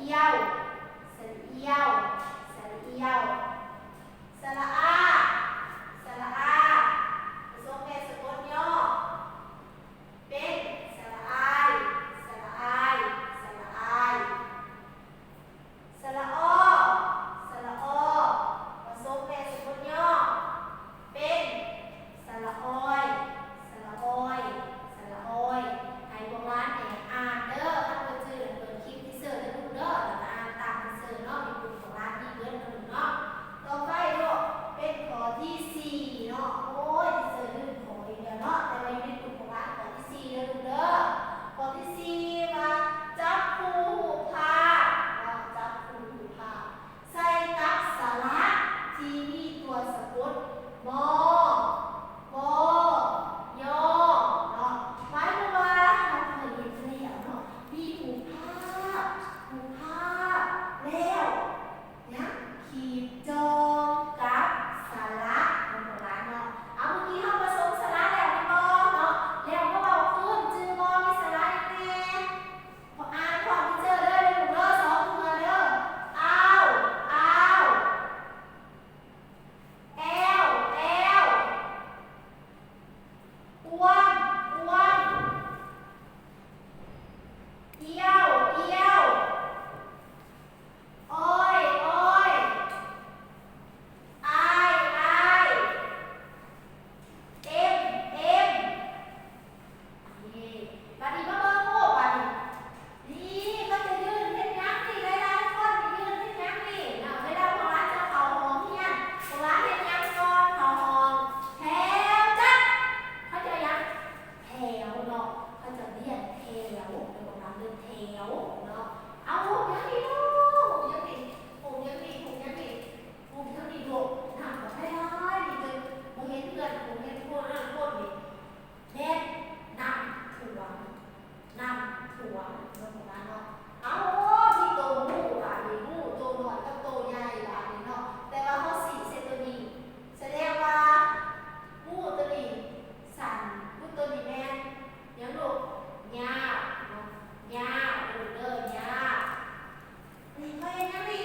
ອຽວ ສະຫຼະອຽວ ສະຫຼະອຽວ ສະຫຼະອາ ສະຫຼະອາ ປະສົມແບບສະກົດຫຍໍ້ ເປັນ ສະຫຼະອາຍ ສະຫຼະອາຍ ສະຫຼະອາຍ ສະຫຼະອໍ ສະຫຼະອໍ ປະສົມແບບສະກົດຫຍໍ້ ເປັນ ສະຫຼະອອຍ ສະຫຼະອອຍ ສະຫຼະອອຍ. ໃຫ້ພວກຫຼານແອບອ່ານເດີ ຄັນບໍ່ຈື່ເປີດຄລິບທີເຊີເດີລູກເດີ ແລ້ວກໍອ່ານຕາມທີເຊີເນາະ ໃນກຸ່ມຂອງຫຼານມີເບິດເນາະລູກເນາະ. ຕໍ່ໄປລູກ ເປັນຂໍ້ທີສີ່ເນາະ. ໂອ້ຍ ທີເຊີລືມຂໍ້ອີກແລ້ວເນາະ ແຕ່ວ່າຢູ່ໃນກຸ່ມຂອງຫຼານ ຂໍ້ທີສີ່ເດີລູກເດີ. ຂໍ້ທີສີ່ວ່າ ຈັບຄູ່ຮູບພາບເນາະ ຈັບຄູ່ຮູບພາບ ໃສ່ກັບສະຫຼະທີ່ມີຕົວສະກົດ ມໍ ມໍ ຍໍ ເນາະ. ໝາຍຄວາມວ່າເຮົາເຄີຍເຮັດແລ້ວເນາະ ມີຮູບພາບ ຮູບພາບ ແລ້ວຫຍັງ ຂີດຈອງກັບສະຫຼະເນາະ ເນາະ. ເອົາ ເມື່ອກີ້ເຮົາປະສົມສະຫຼະແລ້ວແມ່ນບໍ່ເນາະ? ແລ້ວມາເວົ້າຄືນ ຈື່ບໍ່ ມີສະຫຼະຫຍັງແດ່? ອ່ານພ້ອມທີເຊີເດີລູກເດີ ສອງເທື່ອເດີ. ອາວ ອາວ ແອວ ແອວ ອວມ ອວມ ອຽວ ອຽວ ອອຍ ອອຍ ອາຍ ອາຍ ເອັມ ເອັມ. ນີ້ ບາດນີ້ມາເບິ່ງຮູບບາດນີ້. ນີ້ ເຂົາຈະຢືນເຮັດຫຍັງນີ້? ຫຼາຍໆຄົນນີ້ຢືນເຮັດຫຍັງນີ້ເນາະ? ເວລາພວກຫຼານຈະເຂົ້າຫ້ອງຮຽນ ພວກຫຼານເຮັດຫຍັງກ່ອນເຂົ້າຫ້ອງ? ແຖວຈັດ. ເຂົາຈະຫຍັງ? ແຖວເນາະ. ເຂົາຈະລຽນແຖວ ເປັນພວກຫຼານເດີນແຖວເນາະ. ເອົາ ຮູບຫຍັງນີ້ເນາະ? ຮູບຫຍັງນີ້? ຮູບຫຍັງນີ້? ຮູບຫຍັງນີ້? ຮູບຫຍັງນີ້ລູກ? ນ້ຳບັກຫຼາຍໆນີ້ ຈົນບໍ່ເຫັນເຮືອນຜູ້ເຫັນຄົນນັ້ນຄົນນີ້. ແມ່ນ ນ້ຳຖ້ວມ ນ້ຳຖ້ວມເນາະ ເນາະ. ເອົາ ມີໂຕງູບາດນີ້ ງູໂຕນ້ອຍກັບໂຕໃຫຍ່ບາດນີ້ເນາະ. ແຕ່ວ່າເຮົາຊີ້ໃສ່ໂຕນີ້ ສະແດງວ່າງູໂຕນີ້ສັ້ນ ງູໂຕນີ້ແມ່ນຫຍັງລູກ? ຍາວເນາະ ຍາວເດີ ຍາວ. ນີ້ ເຂົາເຮັດຫຍັງນີ້?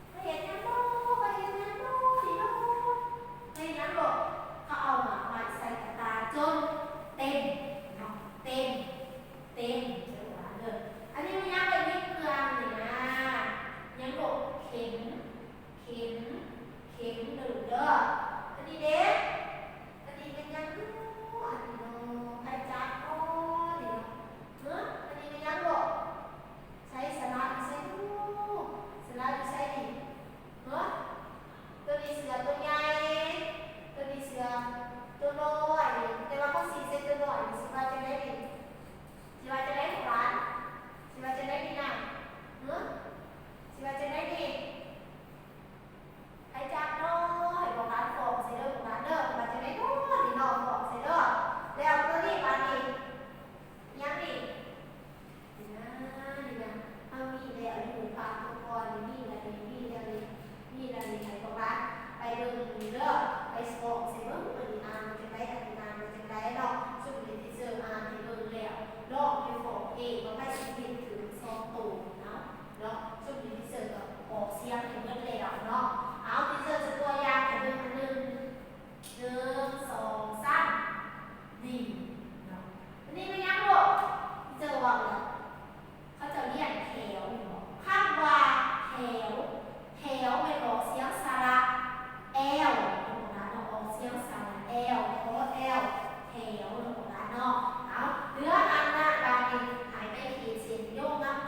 ເຂົາເຮັດຫຍັງເນາະ? ເຂົາເຮັດຫຍັງເນາະ? ນີ້ເນາະ ເຮັດຫຍັງເນາະ? ເຂົາເອົາໝາກໄມ້ໃສ່ກະຕ່າຈົນເຕັມເນາະ ເຕັມ ເຕັມເດີ ເດີ. ອັນນີ້ແມ່ນຫຍັງ? ເປັນເຄື່ອງນີ້ນະ ຫຍັງເນາະ? ເຂັມ ເຂັມ ເຂັມເດີ ເດີ. ອັນນີ້ເດ? ອັນນີ້ແມ່ນຫຍັງເນາະ? ອັນນີ້ເນາະ ໃຜຈັບເນາະ? ນີ້ເນາະ ເອີ ອັນນີ້ແມ່ນຫຍັງເນາະ? ໃສ່ ສະຫຼະຢູ່ໃສເນາະ? ສະຫຼະຢູ່ໃສນີ້? ເອີ ໂຕນີ້ເສືອໂຕໃຫຍ່ ໂຕນີ້ເສືອໂຕນ້ອຍ ແຕ່ວ່າເຂົາຊີ້ໃສ່ໂຕນ້ອຍນີ້ ຊິວ່າຈັ່ງໃດນີ້? ຊິວ່າຈັ່ງໃດຂອງຫຼານ? ຊິວ່າຈັ່ງໃດນີ້ນະ? ເອີ ຊິວ່າຈັ່ງໃດນີ້? ໃຜຈັບເນາະ? ໃຫ້ພວກຫຼານຟ້ອງໃສ່ເດີ ພວກຫຼານເດີ ວ່າຈັ່ງໃດເນາະ? ນີ້ເນາະ ຟ້ອງໃສ່ເດີ. ແລ້ວໂຕນີ້ບາດນີ້ ຫຍັງນີ້? ນີ້ນະ ນີ້ນະ ເຮົາມີແລ້ວຢູ່ ພາບອຸປະກອນນີ້ ມີແລ້ວນີ້ ມີແລ້ວນີ້ ມີແລ້ວນີ້ ໃຫ້ພວກຫຼານໄປເບິ່ງເດີ ໄປສອບໃສ່ເບິ່ງ ອັນນີ້ອ່ານວ່າຈັ່ງໃດ ອັນນີ້ອ່ານວ່າຈັ່ງໃດເນາະ. ຊຸມນີ້ທີເຊີອ່ານໃຫ້ເບິ່ງແລ້ວ ລອງໄປຟ້ອງເອງວ່າໃຜຊິເຮັດຖືກສອງໂຕເນາະ ເນາະ. ຊຸມນີ້ທີເຊີກໍອອກສຽງໃຫ້ເບິດແລ້ວເນາະ. ເອົາ ທີເຊີຈະຕົວຢ່າງໃຫ້ເບິ່ງອັນໜຶ່ງ ໜຶ່ງ ສອງ ສາມ ນີ້ເນາະ. ອັນນີ້ແມ່ນຫຍັງລູກ? ທີເຊີເວົ້າແລ້ວ ເຂົາເຈົ້າລຽນແຖວແມ່ນບໍ່? ຄຳວ່າແຖວ ແຖວແມ່ນອອກສຽງສະຫຼະແອວເນາະ ອອກສຽງສະຫຼະແອວ ຂໍແອວ ແຖວເນາະ ເນາະ. ເອົາ ເຫຼືອອັນນັ້ນບາດນີ້ ໃຫ້ໄປຂີດເສັ້ນໂຍງງາມ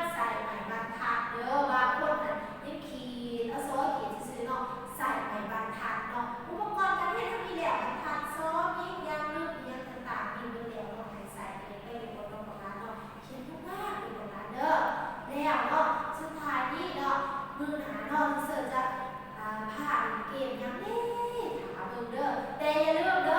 ໆ ໃສ່ໄມ້ບັນທັດເດີ. ບາງຄົນຫັ້ນຍັງຂີດ ອະສອຂີດຊື່ໆເນາະ ໃສ່ໄມ້ບັນທັດເນາະ. ອຸປະກອນການຮຽນເຮົາມີແລ້ວ ບັນທັດ ຊໍ ຍິກ ຢາງ ລຶກ ອີ່ຫຍັງຕ່າງໆ ມີເບິດແລ້ວເນາະ ໃຫ້ໃສ່ເອງໄປເລີຍ ບໍ່ຕ້ອງປະມາດເນາະ. ຂຽນທຸກຢ່າງເປັນຂອງຫຼານເດີ. ແລ້ວເນາະ ສຸດທ້າຍນີ້ເນາະ ມື້ໜ້າເນາະ ທີເຊີຈະ ອາ ພາຫຼິ້ນເກມຫຍັງເດ້ ຖ້າເບິ່ງເດີ. ແຕ່ຢ່າລືມເດີ